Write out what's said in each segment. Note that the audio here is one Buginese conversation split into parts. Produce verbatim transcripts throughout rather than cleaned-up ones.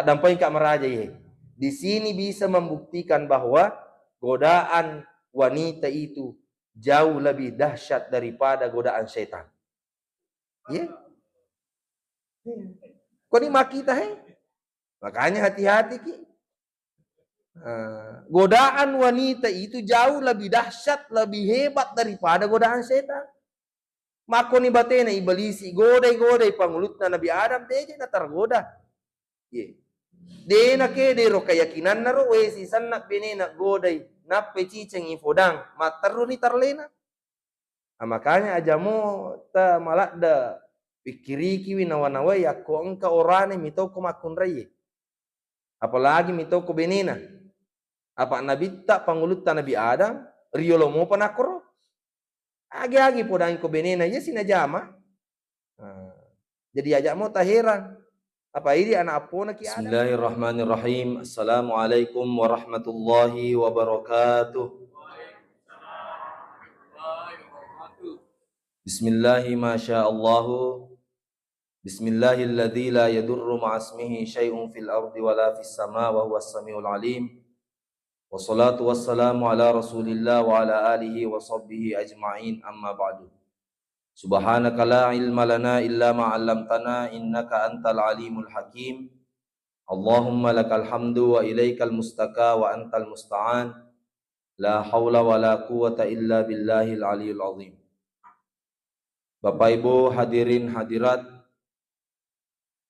Addampengka maraja ye. Di sini bisa membuktikan bahwa godaan wanita itu jauh lebih dahsyat daripada godaan setan. Ye? Ko ni makita he? Makanya hati-hati ki. Eh, godaan wanita itu jauh lebih dahsyat, lebih hebat daripada godaan setan. Makkoni batena Iblisi godai-godai pangulutta Nabi Adam, deje na tergoda. Ye. Dena kede ro keyakinanna ro, we sisenna benena godai, nappe ciceng ifodang, matterru ni tarlena. Ah, makanya aja mo ta maladda pikkirikiwi nawa-nawai yakko engka orane mitoko makkunraiye. Apalagi mitoko benena. Apa nabitta pangulutta Nabi Adam, riolo mopa nakkoro. Agi-agi podangko benena, iya sinajama. Nah, jadi aja mo taheran. Apa idi anak appona ki Adam. Bismillahirrahmanirrahim. Assalamualaikum warahmatullahi wabarakatuh. Bismillahi masya Allahu. Bismillahilladzi la yadurru ma'asmihi syai'un fil ardi wala fis sama wa huwas samiul alim. Wassalatu wassalamu ala Rasulillah wa ala alihi wa sahbihi ajma'in, amma ba'du. Subhanaka la ilma lana illa ma 'allamtana innaka antal alimul hakim. Allahumma lakal hamdu wa ilaikal mustaka wa antal musta'an. La haula wa la quwwata illa billahil aliyul azim. Bapak Ibu hadirin hadirat,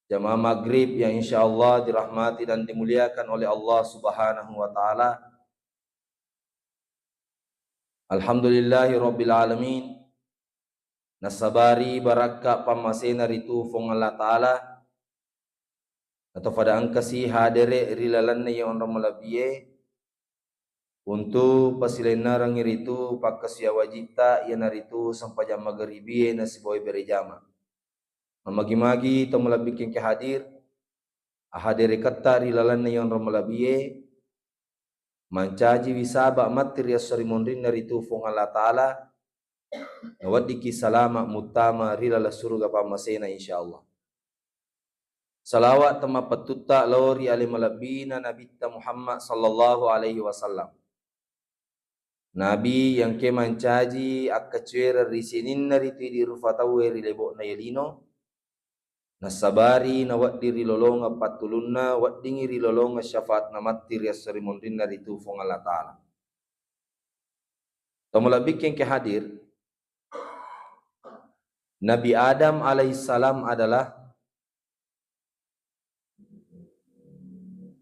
jamaah maghrib yang insya Allah dirahmati dan dimuliakan oleh Allah Subhanahu wa Ta'ala. Alhamdulillahi Rabbil Alamin. Nasabari barakka pammasena ritu Fuang Allah Ta'ala. Atau pada engkasi hadere ri lalenna iya onrong malebbiye, untu pasilennerengngi ritu pakkasiwiang wajitta, iyanaritu sempajang magaribie nasibawai berejama. Mamagi-magi to malebbikkeng ke hadir, ahadereketta ri lalenna yonrong malebbiye, mancajiwi saba matti ri esso ri monrinna ritu Fuang Allah Ta'ala, naweddikki salama muttama ri laleng suruga pammasena, insya Allah. Salawat temmapettutta lao ri ale malebbina Nabitta Muhammad sallallahu alaihi wasallam. Nabi yang ke mancaji akkacuereng ri sininna ritu idi rufa tauwe ri lebo'na ye lino, nassabari nawedding rilolongeng pattulunna, weddingngi rilolongeng syafaatna matti ri esso ri monrinna ritu Fuang Allah Ta'ala. To malebbikkeng ke hadir, Nabi Adam alaihissalam adalah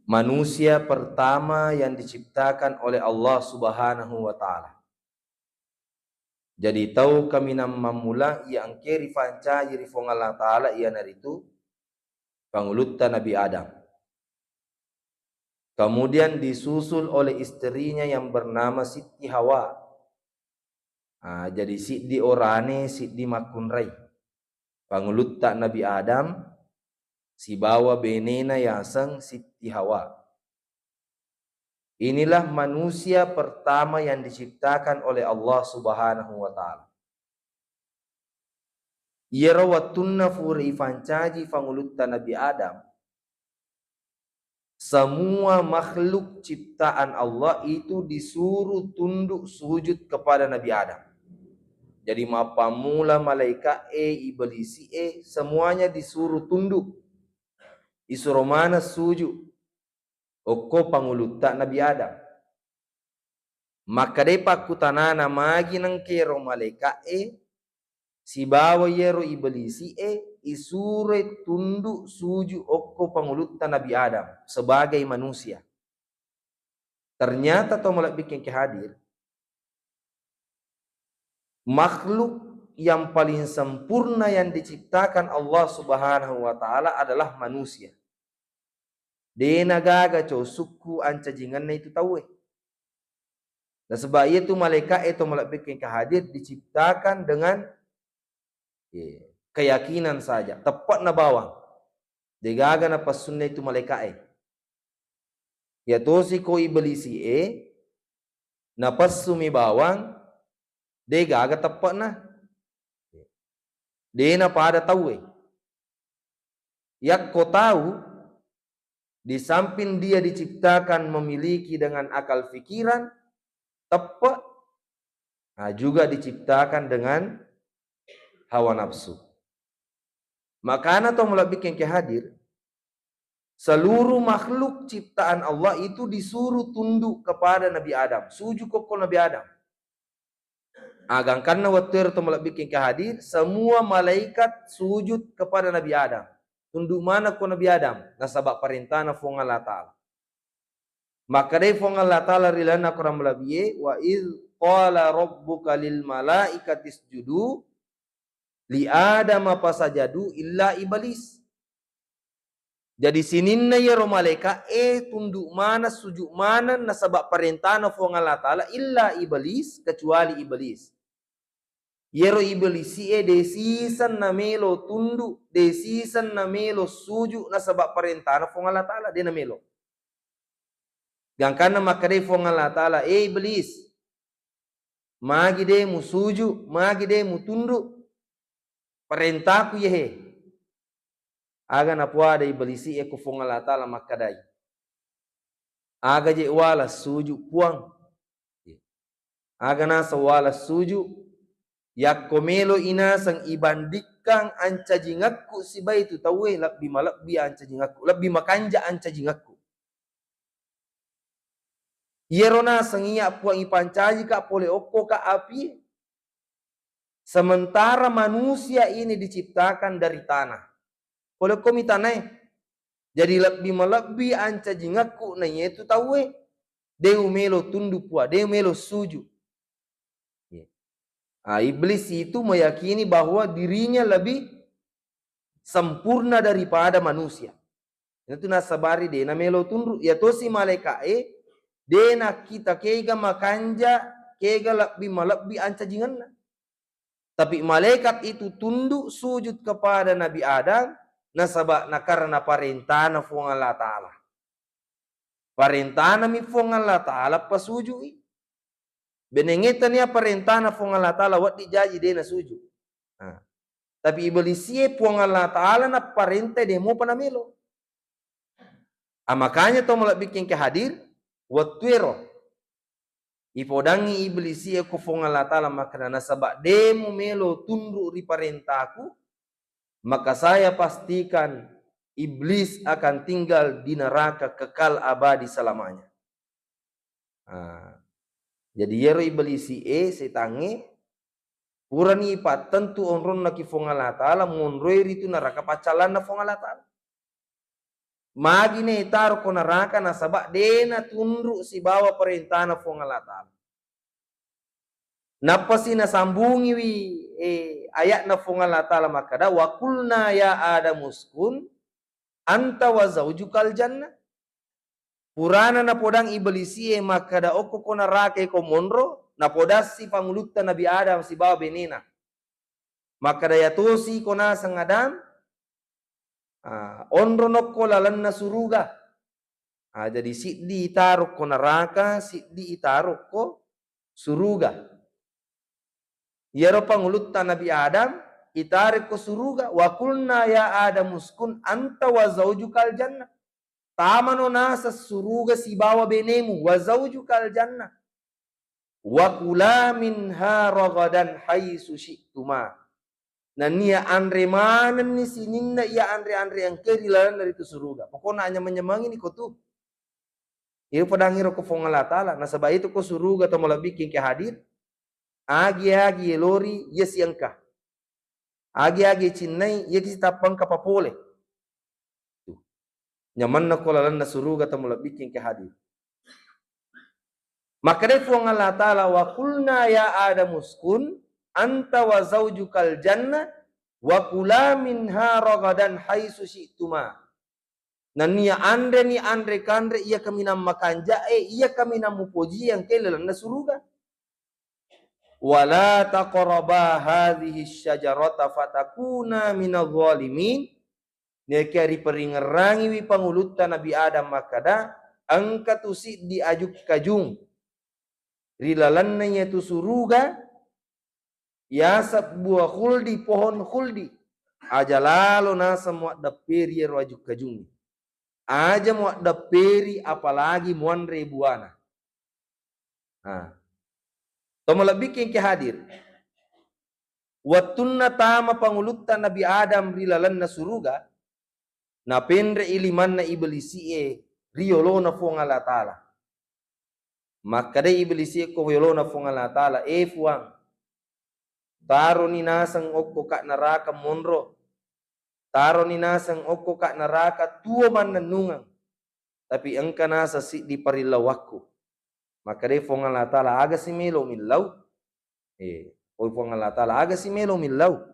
manusia pertama yang diciptakan oleh Allah Subhanahu wa Ta'ala. Jadi, tau kaminang mammula iya engke rifancaji ri Fuang Allah Ta'ala, iyanaritu pangulutta Nabi Adam. Kemudian disusul oleh istrinya yang bernama Siti Hawa. Ah, jadi siddi orane, siddi makkunrai. Pangulutta Nabi Adam sibawa benena yaseng Siti Hawa. Inilah manusia pertama yang diciptakan oleh Allah Subhanahu wa Ta'ala. Iyaro wettunna fura ifancaji pangulutta Nabi Adam, semua makhluk ciptaan Allah itu disuruh tunduk sujud kepada Nabi Adam. Jadi, mappammula malaika'e, iblisi'e, semuanya disuruh tunduk. Isuro maneng sujud okko pangulutta Nabi Adam. Makkedai pakkutanana, magi nengkero malaika'e sibawa iyaro iblisi'e isuroi tunduk sujud okko pangulutta Nabi Adam sebagai manusia. Ternyata to malebbikkeng ke hadir, makhluk yang paling sempurna yang diciptakan Allah Subhanahu wa Ta'ala adalah manusia. Dena gaga cau sukku ancajingenna itu tauwe. Nasaba iyatu malaika'e to malebbikkeng ke hadir diciptakan dengan, eh, keyakinan saja, teppe'na bawang. Degaga napessunna itu malaika'e. Iyatosi ko iblisi'e, napessumi bawang, degaga teppe'na. Dena pada tauwe. Yakko tau Di samping dia diciptakan memiliki dengan akal fikiran, teppe, nah, juga diciptakan dengan hawa nafsu. Makana to malebbi engka hadir, seluruh makhluk ciptaan Allah itu disuruh tunduk kepada Nabi Adam, sujud ko Nabi Adam. Agangkanna wettuero to malebbi engka hadir, semua malaikat sujud kepada Nabi Adam. Tunduk maneng ko Nabi Adam, nasaba parentana Fuang Allah Ta'ala. Makkedai Fuang Allah Ta'ala ri lalenna Quran malebbi'e, "Wa idz qala rabbuka lil malaikati isjudu li Adama fasajadu illa iblis." Jadi sininna iyaro malaika'e tunduk maneng, sujud maneng nasaba parentana Fuang Allah Ta'ala, illa iblis, kecuali iblis. Iyaro iblisi'e de siseng namelo tunduk, de siseng namelo sujud nasaba parentana Fuang Allah Ta'ala, de namelo. Gangkanna makkedai Fuang Allah Ta'ala, "Eh iblis, magi de musuju, magi de mutunduk parentaku yehe?" Aga napoada iblisi'e ko Fuang Allah Ta'ala makkedai, "Aga je wala suju Puang?" Aga naseng wala suju, yakko melo inaseng ibandingkang ancajingekku sibawa itu tauwe, lebbi malebbi ancajingekku, lebbi makanja ancajingekku. Iyaro naseng iya Puang ipancajika pole okko ka api. Sementara manusia ini diciptakan dari tanah. Pole okko mi tanae. Jadi lebbi malebbi ancajingekku na yetu tauwe. De umelo tunduk Puang, de umelo suju. Iya. Ah, iblis itu meyakini bahwa dirinya lebih sempurna daripada manusia. Itu nasabari de namelo tunduk. Ya tosi malaika'e de nakkita kega makanja, kega lebbi malebbi ancajingenna. Tapi malaikat itu tunduk sujud kepada Nabi Adam nasaba nakarena parentana Fuang Allah Ta'ala. Parentanami Fuang Allah Ta'ala pasujui. Benengnge tania parentana Fuang Allah Ta'ala wedding jaji de nasuju. Nah, tapi iblisie Fuang Allah Ta'ala naparentai de mopa namelo. Ah, makanya to malebbi engka hadir wettuero ipodangngi iblisie ko Fuang Allah Ta'ala makkeda, nasaba de mumelo tunduk ri parentaku, maka saya pastikan iblis akan tinggal di neraka kekal abadi selamanya. Ah, jadi iyaro iblisi'e, setangnge, purani ipattentu onronna ki Fuang Allah Ta'ala, monroi ritu neraka paccallanna Fuang Allah Ta'ala. Magi na itaro ko neraka nasaba de natunduk sibawa parentana Fuang Allah Ta'ala. Nappasi nasambungiwi, eh, ayatna Fuang Allah Ta'ala makkeda, "Wa qulna ya Adamu uskun anta wa zaujukal jannah." Purana napodang iblisie makkeda, "Okko ko narakai ko monro," napodassi pangulutta Nabi Adam sibawa benena. Makkeda, "Ya tosi ko naseng Adam, ah, onro nokko lalenna suruga." Ah, jadi siddi itaro ko naraka, siddi itaro ko suruga. Iyaro pangulutta Nabi Adam itaro ko suruga, "Wa qulna ya Adamu uskun anta wa zaujukal jannah." Tamano naseng suruga sibawa benemu, "Wa zaujukal jannah. Wa kula minha ragadan haitsu syi'tuma." Nennia anre manenni sininna iya anre-anre engkae ri lalenna ritu suruga. Pokokna anyameng-nyamengi ni ko tu. Iro pedang iro ko Fuang Allah Ta'ala. Nasaba itu ko suruga to malebbi engka hadir. Agi-agi yelori iya siengka. Agi-agi cinnai iya ki sitappengka papole. Tuh. Nyamanna ko lalenna suruga to malebbi engka hadir. Makkedai Fuang Allah Ta'ala, "Wa qulna ya Adamu uskun anta wa zaujukal jannah wa kula minha ragadan haitsu syi'tuma." Nennia anreni anre-kanre iya kaminang makanja'e, iya kaminang mupoji engkae lalenna suruga. "Wa la taqraba hadzihi syajarata fatakuna minadh dhalimin." Nekia riparingerrangiwi pangulutta Nabi Adam makkeda, engka tu siddi ajukkajung ri lalenna iyatu suruga, yaseng buah khuldi, pohon khuldi. Aja lalo naseng muaddepperi iyaro ajukkajungnge. Aja muaddepperi apalagi muanre buana. Nah. To malebbiku engka hadir. Wettunna tama pangulutta Nabi Adam ri lalenna suruga, napenre'i limanna Iblisi'e ri yolona Fuang Allah Ta'ala. Makkedai Iblisi'e ko yolona Fuang Allah Ta'ala, "E Fuang, taroni naseng okko ka neraka monro. Taroni naseng okko ka neraka tuo mannennungeng. Tapi engka naseng siddi parillauakku." Makkedai Fuang Allah Ta'ala, "Aga si melo millau?" Eh, oi Fuang Allah Ta'ala, "Aga si melo millau?"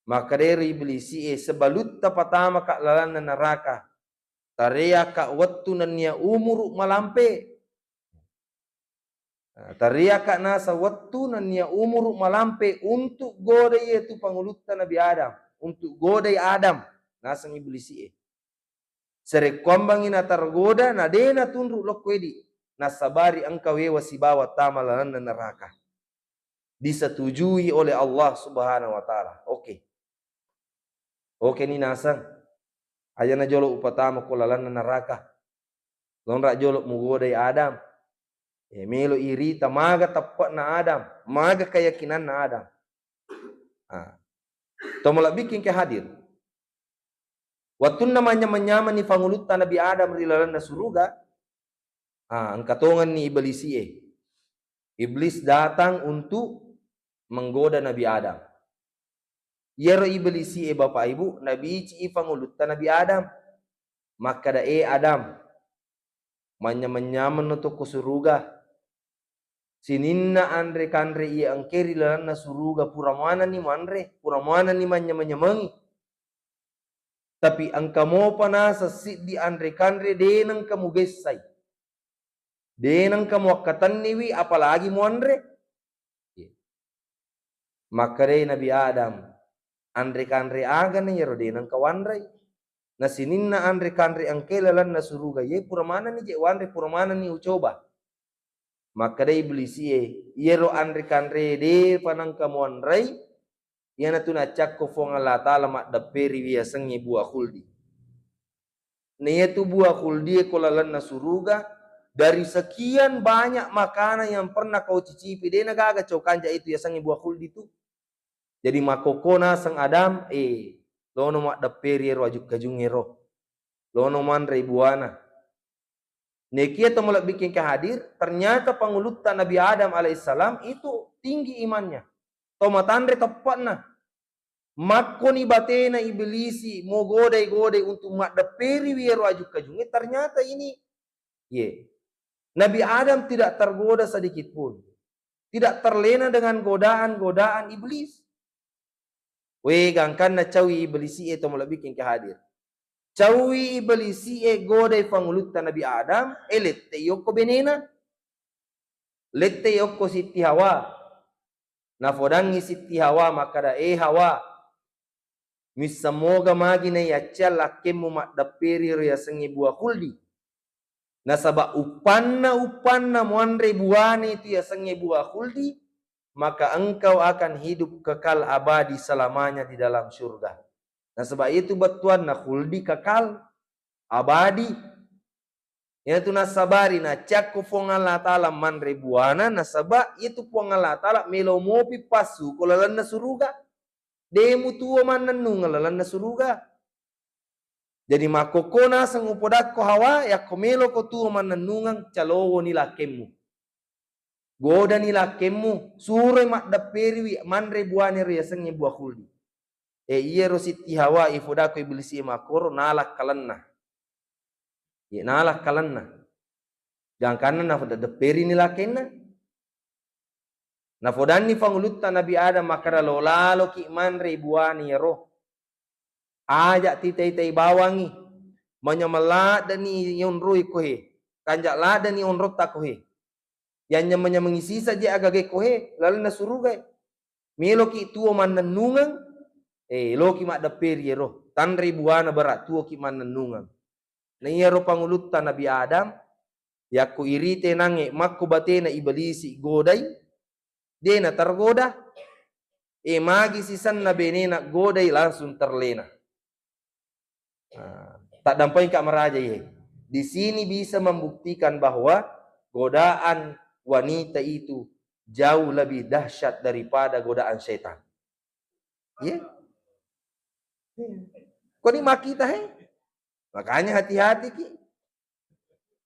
Makkedai ri Iblisi'e, "Sebalutta patama ka lalenna neraka, tareaka wettu nennia umuru malampe. Nah, tareaka naseng wettu nennia umuru malampe untuk godai yetu pangulutta Nabi Adam, untuk godai Adam," naseng Iblisi'e. Sarekkuambangngi natargoda, na de natunru lokko edi, nassabari engka wewa sibawa tama lalenna neraka. Disetujui oleh Allah Subhanahu wa Ta'ala. Oke. Oke ni naseng. Aja na jolo upatama ko lalenna neraka. Lonra jolo mugodai Adam. Eh, melo irita maga teppe'na Adam, maga keyakinanna Adam. Ah. To malebbiku engka hadir. Wettunna manyameng-nyamenni pangulutta Nabi Adam ri lalenna suruga, ah, engka tongenni Iblisi'e. Iblis datang untuk menggoda Nabi Adam. Iyaro Iblisi'e, Bapak Ibu, nabici'i pangulutta Nabi Adam. Makkeda, "E Adam, manyameng-nyamenno to ko suruga. Sininna anre-kanre iya engkae ri lalenna suruga pura manenni manre, pura manenni manyameng-nyamengi. Tapi engka mopa naseng siddi anre-kanre de nengka mugessai. De nengka muakkatenniwi, apalagi muanre." Makkedai Nabi Adam, "Anre-kanre agana iyaro de nengka wanrei? Na sininna anre-kanre engkae lalenna suruga iye pura manenni je wanre, pura manenni ucoba." Makkedai Iblisi'e, "Iyaro anre-kanre depa nengka muanrei, iyanatu naccakko Fuang Allah Ta'ala maddepperiwi yasengnge buah khuldi." Na iyatu buah khuldi e ko lalenna suruga, dari sekian banyak makanan yang pernah kau cicipi, de na gaga cau kanja itu yasengnge buah khuldi tu. Jadi makkokko naseng Adam, eh, lono maddepperi ero ajukka-jungngero. Lono manre buana. Nekia to malebbi engka hadir, ternyata pangulutta Nabi Adam alaihissalam itu tinggi imannya. To matanre teppe'na. Makkoni batena Iblisi mogodai-godai untuk maddepperiwi ero ajukka-jungnge, ternyata ini, ye. Nabi Adam tidak tergoda sedikit pun. Tidak terlena dengan godaan-godaan iblis. We, gangkanna caui Iblisi e to malebbi engka hadir. Caui Iblisi e godai pangulutta Nabi Adam, e lette yokko benena. Lette yokko Sitti Hawa. Nafodangngi Sitti Hawa makkada, "E Hawa, missamoga magi naiyaccea lakkemmu maddepperi ro yasengnge buah khuldi. Nasaba uppanna-uppanna muanre buane itu yasengnge buah khuldi, maka engkau akan hidup kekal abadi selamanya di dalam surga." Nasaba itu bettuanna khuldi kekal abadi. Iyanatu nassabari naccakko Fuang Allah Ta'ala manre buana, nasaba iyatu Fuang Allah Ta'ala melo mopi passu ko lalenna suruga. De mutuo mannennungeng lalenna suruga. Jadi makkokko naseng upodakko Hawa, yakko meloko tuo mannennungeng, calowoni lakkemmu. Godani lakkemmu, suroi maddepperiwi manre buane ro yasengnge buah khuldi. E, iyaro Sitti Hawa ifodakko Iblisi e makkoro, nalakkalenna. Ye, nalakkalenna. Gangkanna nafoda depperini lakkenna. Nafodanni pangulutta Nabi Adam makkada, "Lo laloki manre buane iyaro. Aja titai-tai bawangi. Manyameng laddeni yonroi kohe. Kanja laddeni onrotta kohe. Yanyameng-nyamengi sisa je agaga kohe lalenna surugae. Meloki tuo mannennungeng, eh, loki maddepperi ero. Tanre buana bara tuoki mannennungeng." Na iyaro pangulutta Nabi Adam, yakko irite nangnge makko batena Iblisi godai, de natergoda, e magi sisenna benena godai langsung terlena. Nah, Taddampengka maraja ye. Di sini bisa membuktikan bahwa godaan wanita itu jauh lebih dahsyat daripada godaan setan. Ye? Koni makkita he? Makanya hati-hati ki.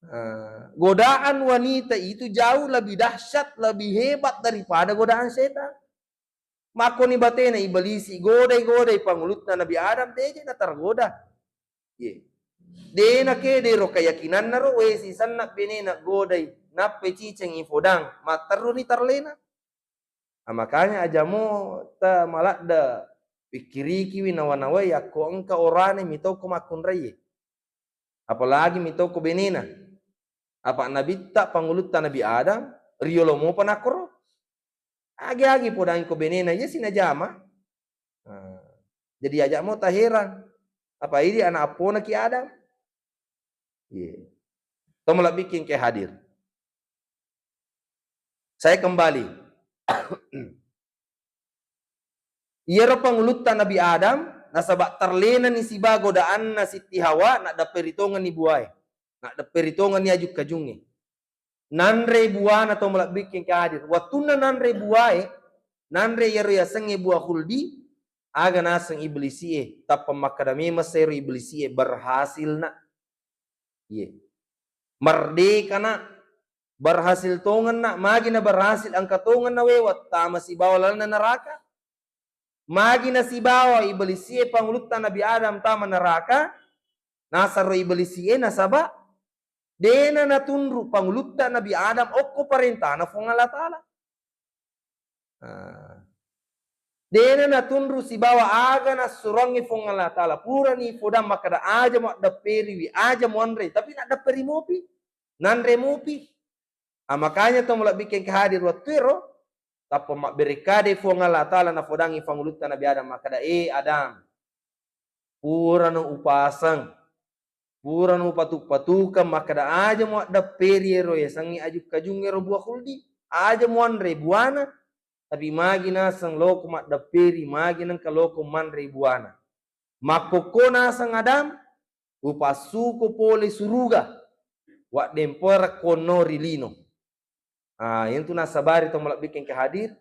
Eh, godaan wanita itu jauh lebih dahsyat, lebih hebat daripada godaan setan. Makkoni batena Iblisi godai-godai pangulutta Nabi Adam, teje na tergoda. Ye. Dena kedero keyakinanna ro, we sisenna benena godai, nappe ciceng ifodang, matterru ni terlena. Ah, makanya ajamo ta maladda pikkirikiwi nawa-nawai yakko engka orane mitoko makkunraiye. Apalagi mitoko benena. Apa nabitta pangulutta Nabi Adam, riolo mopa nakkoro. Agi-agi podangko benena, iya sinajama. Nah, jadi ajamo taherang. Apa idi anak appona ki Adam? Iya. Tomalabbikeng ke hadir. Saya kembali. Iyaro pangulutta Nabi Adam, nasaba terlenani siba godaanna Sitti Hawa, naddapperi tongenni buae. Naddapperi tongenni aju-kajungnge. Nanre buana tomalabbikeng ke hadir. Wettunna nanre buae, nanre iyaro yasengnge bua khuldi, aga naseng Iblisi'e, tappa makkeda memeng sero Iblisi'e, berhasil na. Iye. Merdeka na, berhasil tongenna, magi na berhasil engka tongenna wewa tama sibawa lalenna neraka. Magi na sibawa Iblisi'e pangulutta Nabi Adam tama neraka, nasaro Iblisi'e nasaba dena natunru pangulutta Nabi Adam okko parentana Fuang Allah Ta'ala. Ah. Dena natunru sibawa aga nassuroangngi Fuang Allah Ta'ala. Purani fodang makkeda aja muaddapperiwi, aja muanre, tapi naddapperi mopi, nanre mopi. Ah, makanya tomalabbikeng ke hadir wettuero, tappa mabberekade Fuang Allah Ta'ala nafodangi fangulutta Nabi Adam makkeda, "Eh Adam, purano upaseng, purano upatu-patukeng makkeda aja muaddapperi ero yasengnge aju-kajungnge ero bua khuldi, aja muanre buana, tapi magi naseng loko maddapperi, magi nengka loko manre buana. Makkokko naseng Adam, upassuko pole suruga, waddempoerekko onno ri lino." Ah, yentu nasabari tomalabbikeng ke hadir,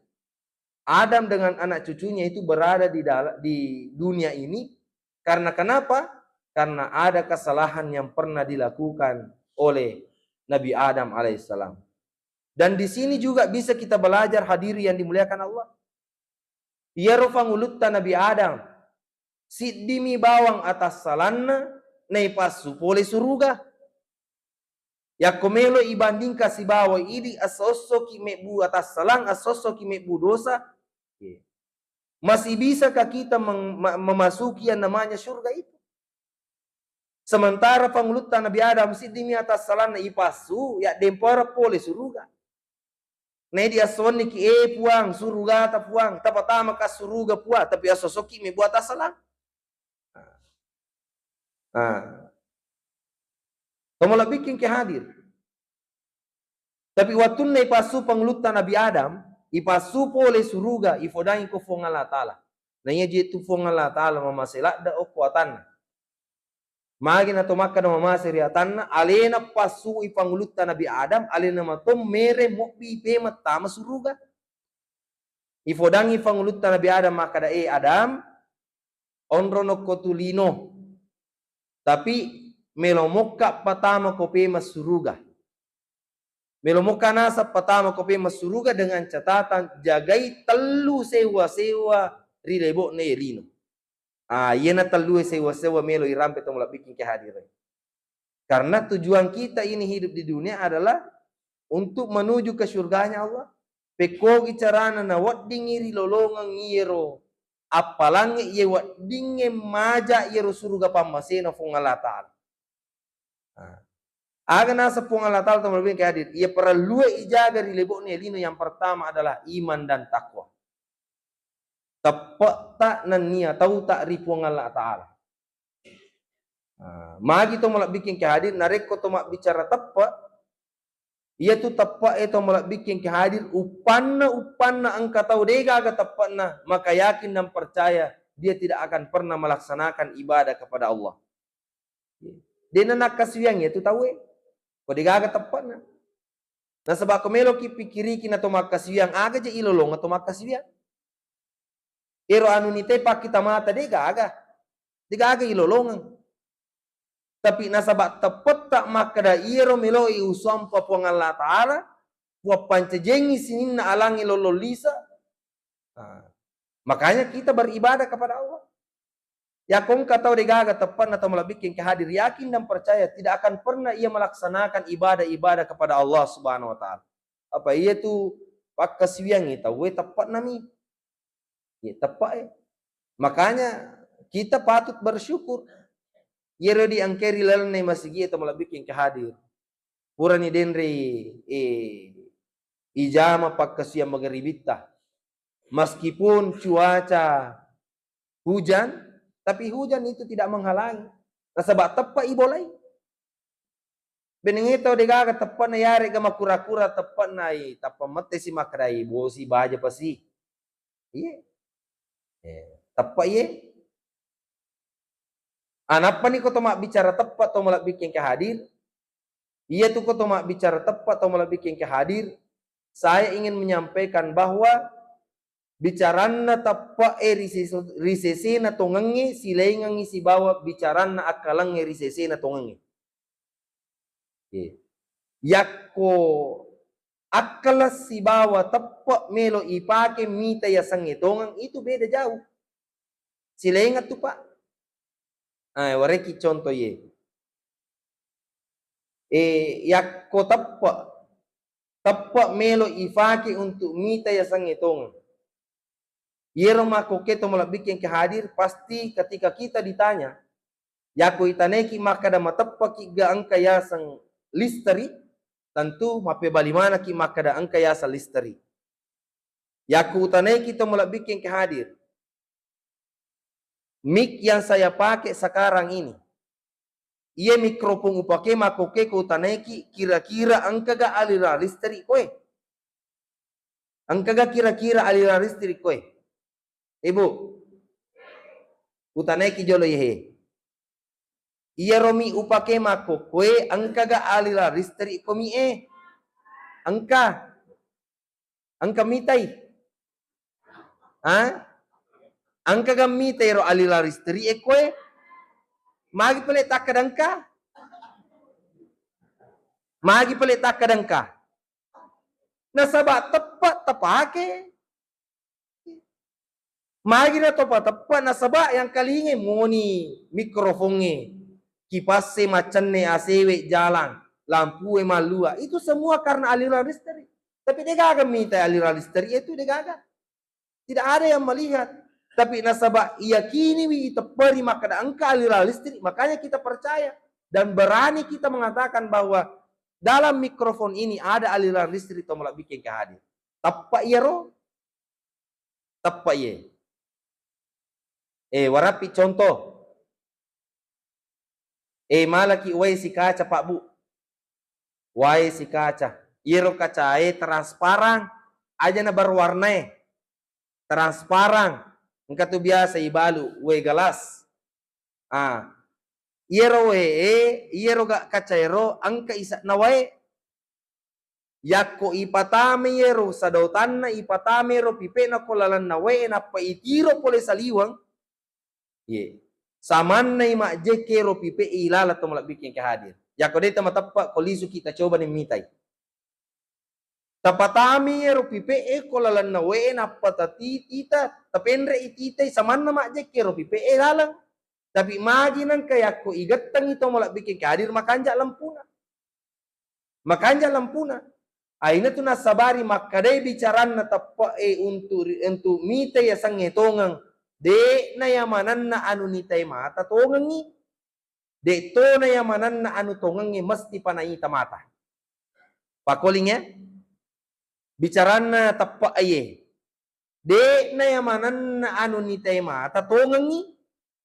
Adam dengan anak cucunya itu berada di dala-, di dunia ini karena kenapa? Karena ada kesalahan yang pernah dilakukan oleh Nabi Adam alaihissalam. Dan di sini juga bisa kita belajar, hadirin yang dimuliakan Allah. Iyaro fangulutta Nabi Adam, siddimi bawang atassalanna naipassu pole suruga. Yakko melo ibandingkan sibawa idi esso-essoki mebbu atassalang, esso-essoki mebbu dosa, masih bisakah kita meng-, ma-, memasuki yang namanya surga itu? Sementara pangulutta Nabi Adam siddimi atassalanna ipassu, yaddempoereng pole suruga. Naidi esso onniki, "Eh Puang, surugata Puang, tapatama ka suruga Puang," tapi esso-essoki mebbu atassalang. Ah. Tomalabbikeng ke hadir. Tapi wettunna ipassu pangulutta Nabi Adam, ipassu pole suruga, ifodangi ko Fuang Allah Ta'ala. Na iya je tu Fuang Allah Ta'ala mamase ladde okko atanna. Magi na to makkeda mamase ri atanna, alena passui pangulutta Nabi Adam, alena mato mere mobbi pemeng tama suruga. Ifodangi pangulutta Nabi Adam makkeda, "Eh Adam, onro nokko tu lino, tapi melo mokka patama ko pemeng suruga. Melo mokka naseng patama ko pemeng suruga dengan catatan jagai tellu sewa-sewa ri lebo'na ye lino." Ah, iyena tellue sewa-sewa melo irampe tomalabbikeng ke hadir. Karena tujuan kita ini hidup di dunia adalah untuk menuju ke surganya Allah. Pekkogi carana naweddingngi rilolongeng iyero appalangnge, iye weddingnge maja iyero suruga pammasena Fuang Allah Ta'ala. Nah, aga naseng Fuang Allah Ta'ala tomalabbikeng ke hadir, iya parellue ijaga ri lebo'na ye lino, yang pertama adalah iman dan takwa. Teppe'ta nennia tauta ri Fuang Allah Ta'ala. Ah, magi tomalabbikeng ke hadir, narekko to mabbicara teppe, iyatu teppe'e tomalabbikeng ke hadir, uppanna, uppanna engka tau degaga teppe'na, maka yakin dan percaya dia tidak akan pernah melaksanakan ibadah kepada Allah. De'na nakkasiwiang iyatu tauwe. Ko de'gaga teppe'na. Nasaba ko meloki pikkiriki na to makkasiwiang, aga je ilolongeng to makkasiwiang? Ero anu nite pakkita mata de'gaga. De'gaga ilolongeng. Tapi nasaba teppetta makkeda iyaro melo'i usuampa Puang Allah Ta'ala, Puang pancajiangngi sininna alangnge lollong lisa. Nah, makanya kita beribadah kepada Allah. Yakko engka tau de'gaga teppe'na tau malebbikke engka hadir, yakin dan percaya tidak akan pernah ia melaksanakan ibadah-ibadah kepada Allah Subhanahu wa Ta'ala. Apa iyatu pakkasiwiangngi tauwe teppe'nami. Ye, teppe'e. Makanya kita patut bersyukur. Iyaro diangkeri lalenna masigi e tau malebbikke engka hadir. Purani denre, eh, ijama pakkasiwiang magaribitta. Meskipun cuaca hujan, tapi hujan itu tidak menghalangi. Nasaba teppe'i bolai. Benengnge tau de'gaga teppe'na, yare'ga makura-kura teppe'na, i, tappa mette si makkedai, bosi baja pasi. Iye. Eh, teppe' iye. Anappani ko to mabbicara teppe' to malebbikke engka hadir. Iyatu ko to mabbicara teppe' to malebbikke engka hadir, saya ingin menyampaikan bahwa bicaranna teppe'e ri ses-, ri sesena tongengnge silaingengngi sibawa bicaranna akkalengnge ri sesena tongengnge. Ye. Yakko akkaleng sibawa teppe' melo ipake mita yasengnge tongeng, itu beda jauh. Silaingeng tu, Pak. Ah, warekki contoh ye. Eh, yakko teppe', teppe' melo ifake untuk mita yasengnge tongeng. Iyaro makkokke to malebbikke engka hadir, pasti ketika kita ditanya, yakko itanaiki makkeda mateppe'ki ga engka yaseng listrik, tentu mappebali manekki makkeda engka yaseng listrik. Yakko utanaiki to malebbikke engka hadir, mic yang saya pakai sekarang ini, iya mikrofon upake makkokke ko utanaiki, kira-kira engkaga aliran listrik koe? Engkaga kira-kira aliran listrik koe? Ibu, utanaiki jolo iye. Iyaro mi upake makkokkoe, engkaga aliran listrik ko mi e? Engka. Engka mitai? Ha? Engkaga mitai ro aliran listrik e koe? Magi pale takkadangka? Magi pale takkadangka? Nasaba teppe' tapake. Magi na topa teppe', nasaba yangkalingai moni mikrofongnge, kipasse maccenne, A C W jalang, lampue mallua. Itu semua karena aliran listrik. Tapi de'gaga mita aliran listrik itu, de'gaga. Tidak ada yang melihat. Tapi nasaba iyakiniwi itepperi makkeda engka aliran listrik, makanya kita percaya dan berani kita mengatakan bahwa dalam mikrofon ini ada aliran listrik to malebbikke engka hadir. Teppe' iyaro? Teppe' iye. Eh, warappi contoh. Eh, malaki wae sikaca, Pak, Bu. Wae sikaca. Iyaro kacae transparan, aja na berwarnae. Transparan. Engka tu biasa ibalu wae gelas. Ah. Iyaro wae e, iyaro ga kacaero engka ise'na wae. Yakko ipatama iyaro sedotanna, ipatama iyaro pipe'na ko lalenna wae e, nappa itiro pole saliweng, ye, samannai majjekke ro pipe'e ilaleng to malebbikke engka hadir. Yakko de' tamateppe' ko lisuki, tacobani mitai. Tapatami iyaro pipe'e ko lalenna wae e, nappa tatitita, tapenre'i titai, samanna majjekke ro pipe'e laleng. Tapi magi nengka yakko igettengngi to malebbikke engka hadir, makanja' lempuna. Makanja' lempuna. Aina tu nassabari makkedai bicaranna teppe'e untuk ri-, untuk mita yasengnge tongeng. De'na yamanenna anu nitai mata tongengngi. De' tona yamanenna anu tongengnge mesti pa naita mata. Pakolingnge, bicaranna teppe'e. De'na yamanenna anu nitai mata tongengngi,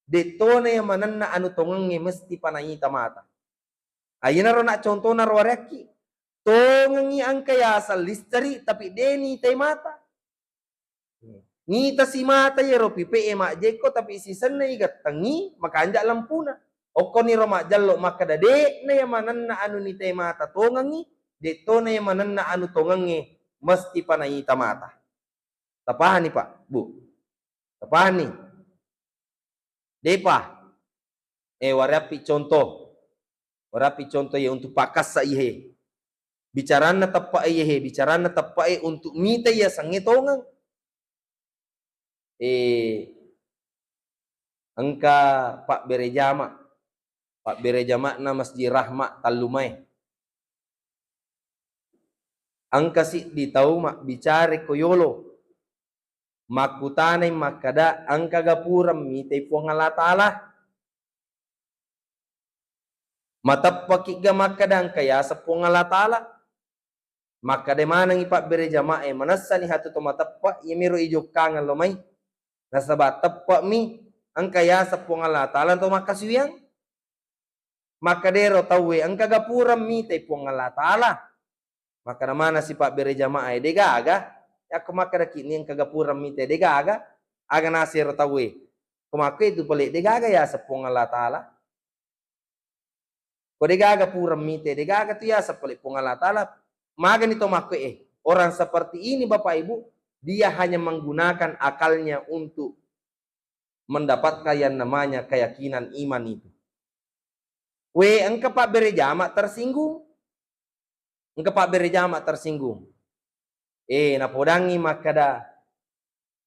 de' tona yamanenna anu tongengnge mesti pa naita mata. Ayenaro na contona ro warekki. Tongengngi engka yaseng listrik, tapi de' nitai mata. Nita si mata iyaro pipe'e majjekko, tapi sisenna igettengngi, makanja' lempuna. Okkoniro majjallo makkeda, de'na iya manenna anu nitai mata tongengngi, de'tona iya manenna anu tongengnge mesti pa naita mata. Tapahani, Pak, Bu? Tapahani? De'pa. Eh, warappi contoh. Warappi contoh iya untuk pakassa ihe. Bicaranna teppa'e iyehe, bicaranna teppa'e untuk mita iya sengnge tongeng. Eh, engka pabbere jama, pabbere jama'na Masjid Rahma Tallumae. Engka siddi tau mabbicara ko yolo, makkutanai makkeda, engkaga pureng mitai Puang Allah Ta'ala? Mateppeki'ga makkeda engka yaseng Puang Allah Ta'ala? Makkeda manengngi pabbere jama'e, manessani hatu to mateppe', iyamiro ijokkangeng lo mai. Nasaba teppe'mi engka yaseng Puang Allah Ta'ala to makkasuwiyang. Makkedaro tauwe, engkaga pureng mitai Puang Allah Ta'ala? Makkeda maneng si pabbere jama'e, degaga. Yakko makkedaki ni engkaga pureng mitai, degaga. Aga nasero tauwe? Ko makkoe tu pale, degaga yaseng Puang Allah Ta'ala. Ko degaga pureng mite, degaga tu yaseng pale Puang Allah Ta'ala. Magani to makkoe, orang seperti ini, Bapak Ibu, dia hanya menggunakan akalnya untuk mendapatkan yang namanya keyakinan iman itu. We, engka pabbere jama tersinggung. Engka pabbere jama tersinggung. Eh, napodangngi makkeda,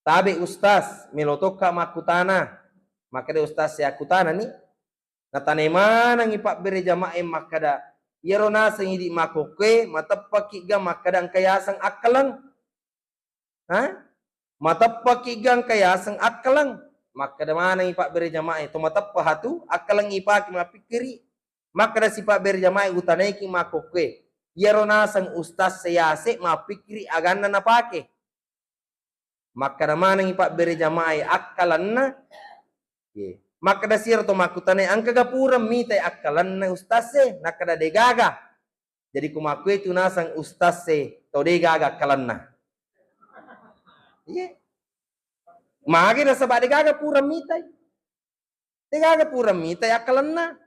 "Tabe Ustaz, melo tokka makkutana." Makkeda Ustaz e akkutanani. Natanai manengngi pabbere jama'e makkeda, "Iyaro naseng idi makkokkoe, mateppeki'ga makkeda engka yaseng akkaleng?" Ha? Mateppeki'ga engka yaseng akkaleng? Makkeda manengngi pabbere jama'e, "To mateppe hatu, akkaleng ipake mappikkiri." Makkeda si pabbere jama'e, "Utanaiki makkokkoe, iyaro naseng ustaz e yase mappikkiri aganna napake." Makkeda manengngi pabbere jama'e, "Akkalenna?" Ye. Makkeda siro to makkutanai, "Engkaga pureng mitai akkalenna ustaz e?" Nakkeda, "Degaga." Jadi, ko makkoe tu naseng ustaz e, to degaga akkalenna. Iye. Magi nasaba degaga pureng mitai. Degaga pureng mitai akkalenna.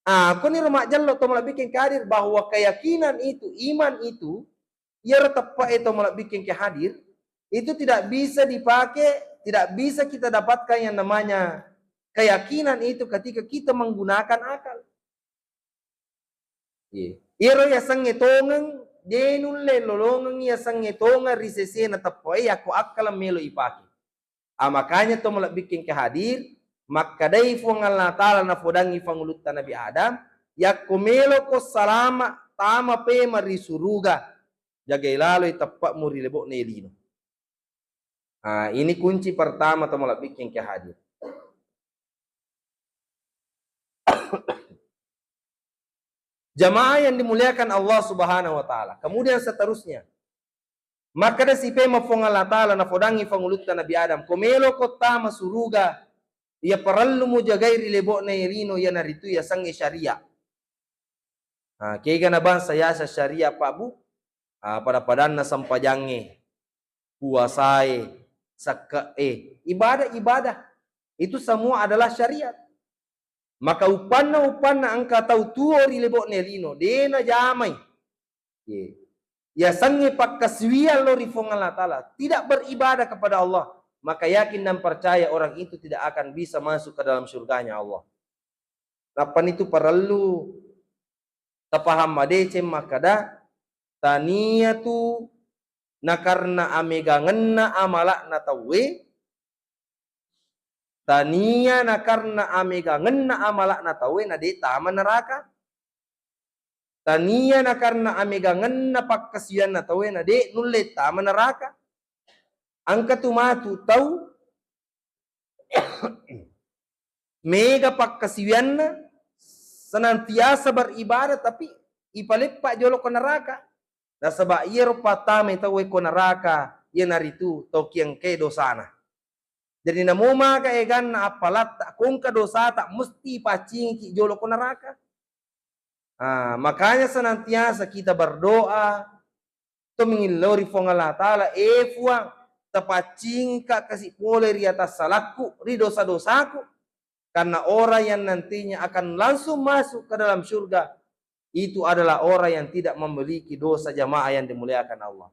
Ah, koniro majjallo to malebbikkeng ke hadir bahwa keyakinan itu, iman itu, iyaro teppe'e to malebbikkeng ke hadir, itu tidak bisa dipakai, tidak bisa kita dapatkan yang namanya keyakinan itu ketika kita menggunakan akal. Iya. Iyaro yasengnge tongeng, de nulle lolongeng yasengnge tongeng ri sesena teppe'e yakko akkaleng melo ipake. Ah, makanya to malebbikkeng ke hadir, makkedai Fuang Allah Ta'ala nafodangngi fangulutta Nabi Adam, "Yakko meloko salama tama pema ri suruga, jagai laloi teppe'mu ri lebo'na lino." Ah, ini kunci pertama to malebbikkeng ke hadir. Jamaah yang dimuliakan Allah Subhanahu wa Ta'ala. Kemudian seterusnya, makkeda si pema Fuang Allah Ta'ala nafodangngi fangulutta Nabi Adam, "Ko meloko tama suruga, iya parellu mujagai ri lebo'na lino, iyanaritu yasengnge syariat." Nah, kegana bangsa yaseng syariat, Pak, Bu? Ah, pada-padanna sempajangnge, puasae, sekke'e, ibadah-ibadah. Itu semua adalah syariat. Maka uppanna-uppanna engka tau tuo ri lebo'na lino, de najamai. Ye. Yasengnge pakkasiwiang lao ri Fuang Allah Ta'ala, tidak beribadah kepada Allah, maka yakin dan percaya orang itu tidak akan bisa masuk ke dalam surganya Allah. Nappanitu parellu tapahang madeceng makkeda, tania tu nakarna amegangenna amala'na tauwe, tania nakarna amegangenna amala'na tauwe na de tama neraka. Tania nakarna amegangenna pakkasiwianna tauwe na de nulle tama neraka. Engka tu matu tau mega pakkasiwianna, senantiasa beribadah, tapi ipaleppa jolo ko neraka. Nasaba iyaro pattamai tauwe ko neraka, iyanaritu tau kiengkae dosana. Jadi namo maga eganna appalatta, ko engka dosata, mesti paccingiki jolo ko neraka. Ah, makanya senantiasa kita berdoa, to mengillau ri Fuang Allah Ta'ala, "Eh Fuang, tapaccingika kasi pole ri atas salakku, ri dosa-dosaku." Karena orang yang nantinya akan langsung masuk ke dalam surga itu adalah orang yang tidak memiliki dosa, jamaah yang dimuliakan Allah.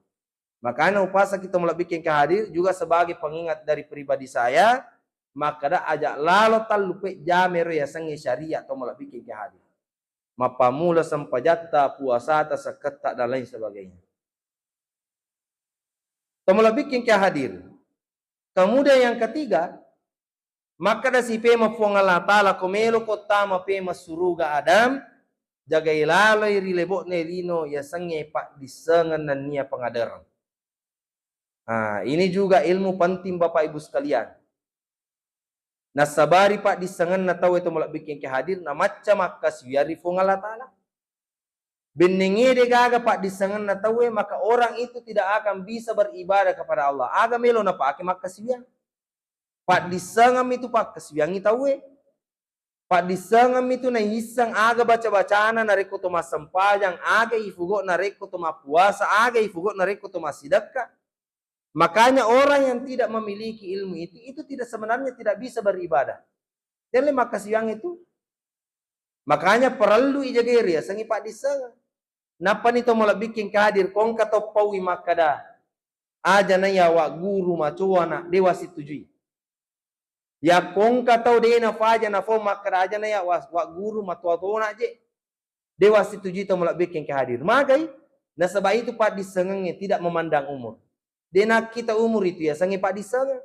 Makanya upasaki to malebbikkeng ke hadir juga sebagai pengingat dari pribadi saya, makkada aja lalo tallupe jamero yasengnge syariat to malebbikkeng ke hadir. Mappammula sempajatta, puasata, sekketta, dan lain sebagainya. To malebbikkeng ke hadir. Kemudian yang ketiga, makkada sipema Puang Allah Ta'ala, ko melo ko tama pema suruga Adam, jagai laloi ri lebo'na lino yasengnge paddissengeng nennia pengadereng. Ah, ini juga ilmu penting Bapak Ibu sekalian. Nassabari paddissengenna tauwe to malebbikkeng ke hadir, namacca makkasiwiang ri Puang Allah Ta'ala. Bennenge de gaga paddissengenna tauwe, maka orang itu tidak akan bisa beribadah kepada Allah. Aga melo napake makkasiwiang? Paddissengemmi tu pakkasiwiangngi tauwe. Paddissengemmi tu naisseng aga baca-bacana narekko to massempajang, aga ifugo narekko to mappuasa, aga ifugo narekko to massidekka. Makanya orang yang tidak memiliki ilmu itu, itu tidak, sebenarnya tidak bisa beribadah. Telle makkasiwiang itu. Makanya parellu ijagai riasengngi paddissengeng. Nappani to malebbikkeng ke hadir, ko engka to pauwi makkada, aja naiya wagguru macoana, de wasitujui. Yakko engka tau de nafaja nafau makkada aja naiya wa-, wagguru matoa-toana je. De wasitujui to malebbikkeng ke hadir. Magai? Nasaba itu paddissengengnge tidak memandang umur. De nakkita umur itu yasengnge paddissengeng.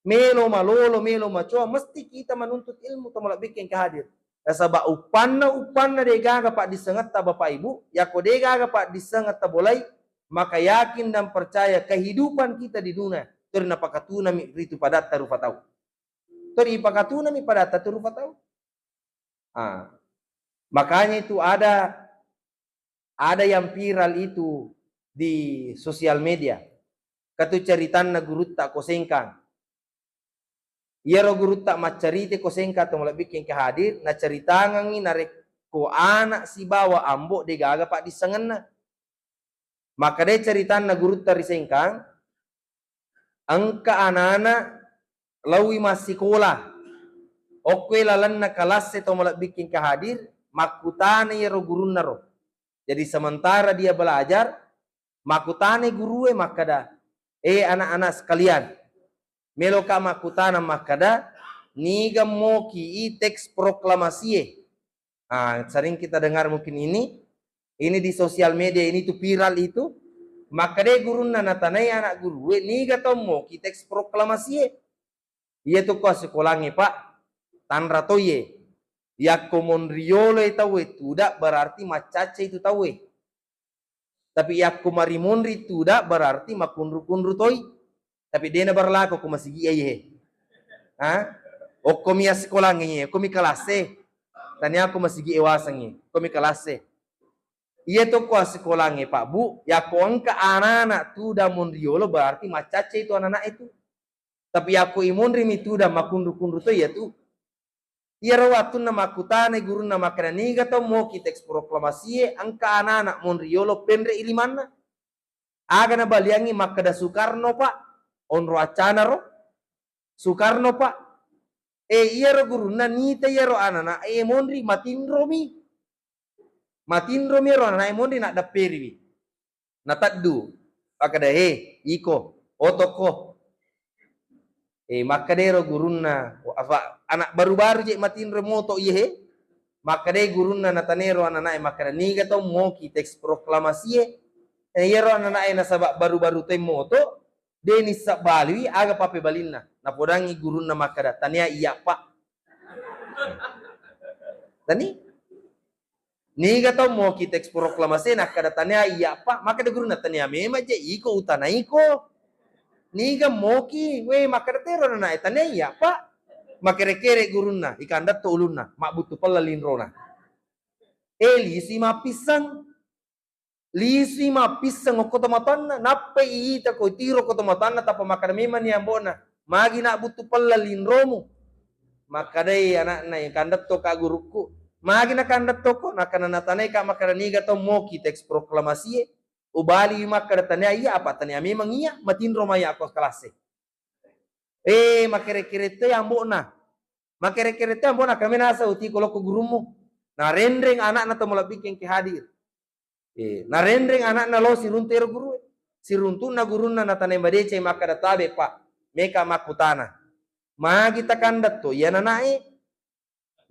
Melo malolo, melo macoa, mesti kita menuntut ilmu to malebbikkeng ke hadir. Nasaba uppanna, uppanna de gaga paddissengetta Bapak Ibu, yakko de gaga paddissengetta bolai, maka yakin dan percaya kehidupan kita di dunia, tori napakatunami ritu padatta rupa tau. Tori ipakatunami padatta tu rupa tau. Ah. Makanya itu ada, ada yang viral itu di sosial media. Katu caritanna gurutta ko Sengkang. Iyaro gurutta maccarita ko Sengkang to malebbikkeng ke hadir, nacaritangengngi narekko anak sibawa ambo de gaga paddissengenna. Makkadai caritanna gurutta ri Sengkang, engka anana laowi massikola. Okkoe lalenna kalasse to malebbikkeng ke hadir, makkutana iyaro gurunna ro. Jadi sementara dia belajar, makkutanai gurue makkada, "Eh, anak-anak sekalian, meloka makkutana makkada, niga moki i teks proklamasie?" Ah, sering kita dengar mungkin ini, ini di sosial media ini tuh viral itu. Makkadai gurunna natanai anak gurue, "Niga to moki teks proklamasie?" "Iya tu ko assikolangnge, Pak, tanra toiye. Yakko monrioloi tauwe tuda, berarti maccacce itu tauwe. Tapi yakko marimonri tuda, berarti makunru-kunru toi." Tapi dena berlaku ko masigi iye. Ha? Okkomi assikolangnge, okkomi kalasse. Tania ko masigi wasengnge, okkomi kalasse. Iya to ko assikolangnge, Pak Bu, yakko engka anak-anak tuda monriolo, berarti maccacce itu anak-anak itu. Tapi yakko imonrimi tuda, makunru-kunru toi iyatu. Iyaro wattunna makkutanai gurunna makkeda, "Niga to moki teks proklamasie engka anana monri yolo penre i limanna?" Aga nabaliangngi makkeda, "Sukarno, Pak." Onro accana ro, "Sukarno, Pak." E, iyaro gurunna nita iyaro anana e monri, matinromi. Matinromi iyaro anana e monri, naddepperiwi. Nateddu, makkeda, "He, iko, otokko." E, makkedaro gurunna, apa, anak baru-baru je matinro moto iye he. Makkedai gurunna, natanero ananae, makkeda, "Niga to moki teks proklamasie?" E, iyaro ananae nasaba baru-baru toi moto, de nissabaliwi aga pappebalinna. Napodangi gurunna makkeda, "Tania iya, Pak." Tani? "Niga to moki teks proklamasie?" Nakkeda, "Tania iya, Pak." Makkeda gurunna, "Tania memang je, iko utanaiko. Niga moki?" We, makkeda tero nanae, "Tania iya, Pak." Makere-kere gurunna, ikandetto ulunna, mabbuttu pella linrona. E, lisui mappisseng. Lisui mappisseng okko tomatoanna, nappai iita ko tiro ko tomatoanna, tappa makkeda memang ni ambo'na, "Magi nak buttu pella linromu?" Makkedai anakna, "Kandetto ka gurukku." "Magi na kandetto ko?" Nakkeda, "Natanai ka makkeda niga to moki teks proklamasie, ubaliwi makkeda tania iya, apa tania memang iya, matinro maya ko kalasse." E, makere-kere toi ambo'na. Makere-kere te ambo na kami nasa uti ko loko gurummu. Narenreng anakna to malebbi kengke hadir. Eh, narenreng anakna lo siruntu ero gurue. Siruntu'na gurunna natanai madecai makkada tabe, Pak. Meka makkutana. Magi takandetto iya nanae?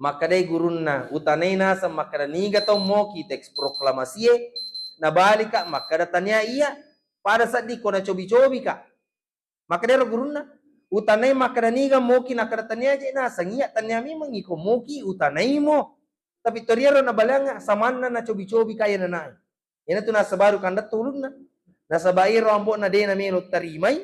Makkedai gurunna, utanai naseng makkeda niga tau moki teks proklamasie, nabalika makkeda tania iya, pada sedding ko nacobi-cobika. Makkedaro gurunna, utanai makkeda niga moki nakkeda tania je naseng iya, tania memang iko moki utanaimo. Tapi toriaro nabaleangnga samanna nacobi-cobika iya nanae. Iyanatu nasaba ero kandetto ulunna. Nasaba ero ambo'na de namelo tarimai,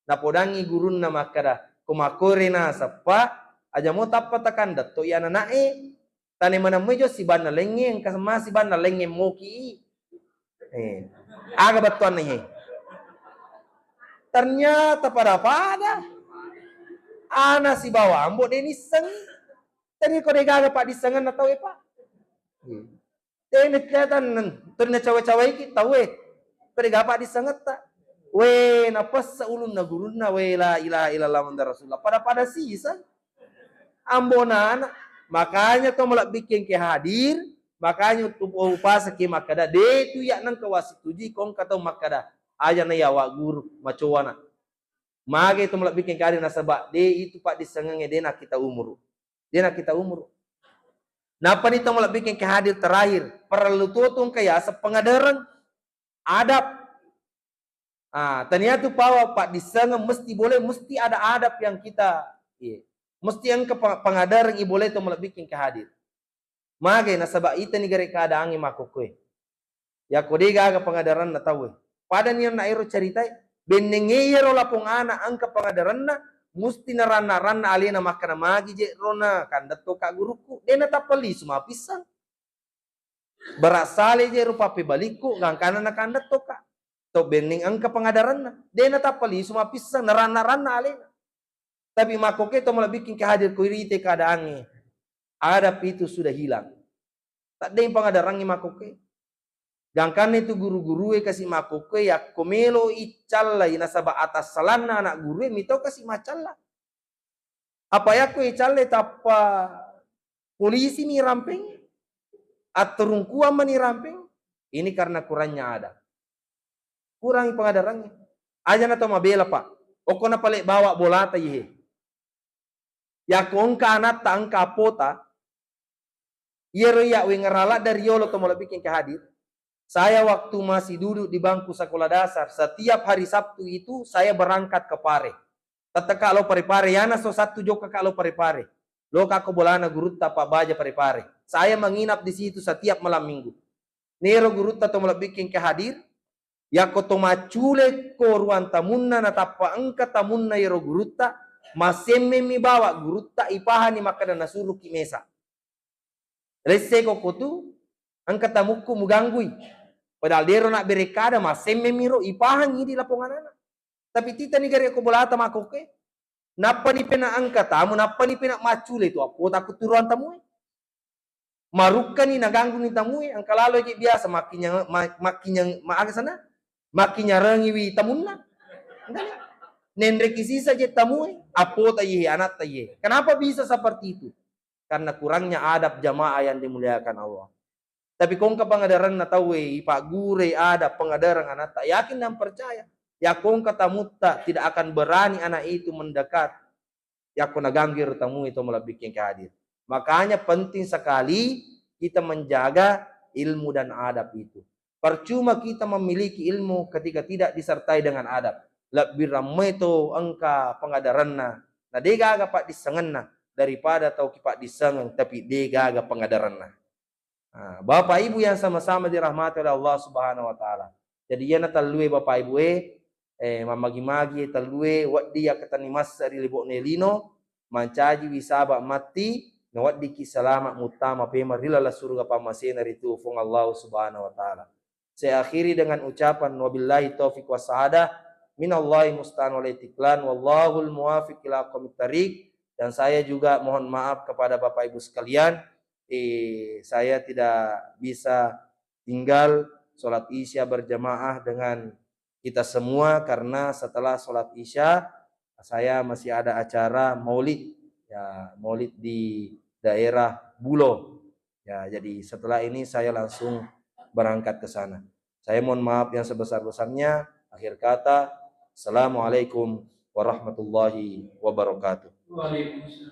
napodangngi gurunna makkeda, ko makkore naseng, Pak, aja mo tappa takandetto iya nanae. Tane maneng moi jo sibanna lengnge, engka semma sibanna lengnge moki. Eh, aga bettuanna iye? Ternyata pada-pada. Ana sibawa ambo de nisseng. Tadi ko de gaga paddissengenna tau e, Pak. Hmm. Tena kelihatan, tena cawa-cawaiki tau e. Ko de gaga paddissengetta. We, napessa ulunna gurunna, we, la ilaha illallah Muhammad Rasulullah. Pada-pada sisa. Ambona anak. Makanya to malebbi kengke hadir, makanya upasaki makkada, de tu ya nengka wasituju ko engka tau makkada, aja na yawa guru, macowana. Mage to malebbi kengke hadir nasaba de itu paddissengengnge de na kita umuru. De na kita umuru. Napani to malebbi kengke hadir terakhir, perlu to tu engka yaseng pengadereng, adab. Ah, tania tu pawa paddissengeng mesti boleh, mesti ada adab yang kita, iya. Mesti engka pa-, pangadereng i boleh to malebbi kengke hadir. Mage nasaba itani gare keadaangnge makkokkoe. Yako de gaga pangaderenna tauwe. Padani na ero caritae, bennengnge iyaro lapong ana engka pangaderenna, musti naranna-ranna alena makkana magi je rona kandetto ka gurukku, de natappa lisu mapissang. Berassale je rupa pebalikku, gangkana nakandetto ka. To benneng engka pangaderenna, de natappa lisu mapissang naranna-ranna alena. Tapi makkokkoe to malebbi kengke hadir ko irite keadaangnge. Adab itu sudah hilang. Taddeng pangaderangngi makkokkoe. Gangkanna itu guru-gurue kasi makkokkoe yakko melo iccallai nasaba atassalanna anak gurue mitau kasi maccalla. Apa yakko icalle tappa polisi mi rampeng, atturungkuang mani rampeng, ini karena kurangnya adab. Kurangi pangaderangnge. Aja na to mabela, Pak. Okko na pale bawa bolata ihe. Yakko engka anatta, engka appota, iyaro iya wengngerala dari yolo to malebbi kengke hadir. Saya waktu masih duduk di bangku sekolah dasar, setiap hari Sabtu itu saya berangkat ke Pare. Tette ka lo Pare-Pare, yana so Sabtu jokka ka lo Pare-Pare. Lo ka ko bolana gurutta Pak Baja Pare-Pare. Saya menginap di situ setiap malam minggu. Nero gurutta to malebbi kengke hadir, yakko to maccule ko ruang tamunna natappa engka tamunna yero gurutta, massemmeng mi bawa gurutta ipahani makkada nasuruki mesa. Lesse ko kotu, engka tamukku muganggui. Padahal dero nabbere kada, massemmeng miro ipahang idi lapong anana. Tapi titani gare ko bolata makkokkoe. Nappani pena engka tamu, nappani pena maccule tu appota ku turuang tamue. Marukkani nagangguni tamue, engka lalo je biasa makkinyang-, ma-, makkinyang-, ma-, aga sana? Makkinyarengiwi tamunna. Engka ni. Nenreki sisa je tamue, appota ye, anatta ye. Kenapa bisa seperti itu? Karena kurangnya adab jamaah yang dimuliakan Allah. Tapi ko engka pangaderanna tauwe, ipaggurei adab pangaderang anatta, yakin dan percaya. Yakko engka tamutta tidak akan berani anak itu mendekat. Yakko naganggu ero tamue to malebbi kengke hadir. Makanya penting sekali kita menjaga ilmu dan adab itu. Percuma kita memiliki ilmu ketika tidak disertai dengan adab. Lebbi rammai to engka pangaderanna, na de gaga paddissengenna daripada tau ki paddissengeng tapi de gaga pangaderanna. Ah, Bapak Ibu yang sama-sama dirahmati oleh Allah Subhanahu wa Ta'ala. Jadi, iyana tellue Bapak Ibu e, eh, mammagi-magi tellue, wedding yakkatenni masse ri libo'ne lino, mancaji wisaba matti, naweddikki salama muttama pema ri laleng suruga pammasena ritu Puang Allah Subhanahu wa Ta'ala. Saya akhiri dengan ucapan wabillahi taufiq wassahadah, minallahi musta'an wal itiklan, wallahul muwafiq ila aqwamit thariq. Dan saya juga mohon maaf kepada Bapak Ibu sekalian, eh, saya tidak bisa tinggal sholat Isya berjamaah dengan kita semua karena setelah sholat Isya saya masih ada acara maulid. Ya, Maulid di daerah Bulo. Ya, jadi setelah ini saya langsung berangkat ke sana. Saya mohon maaf yang sebesar-besarnya. Akhir kata, Assalamualaikum warahmatullahi wabarakatuh. Waalaikumsalam.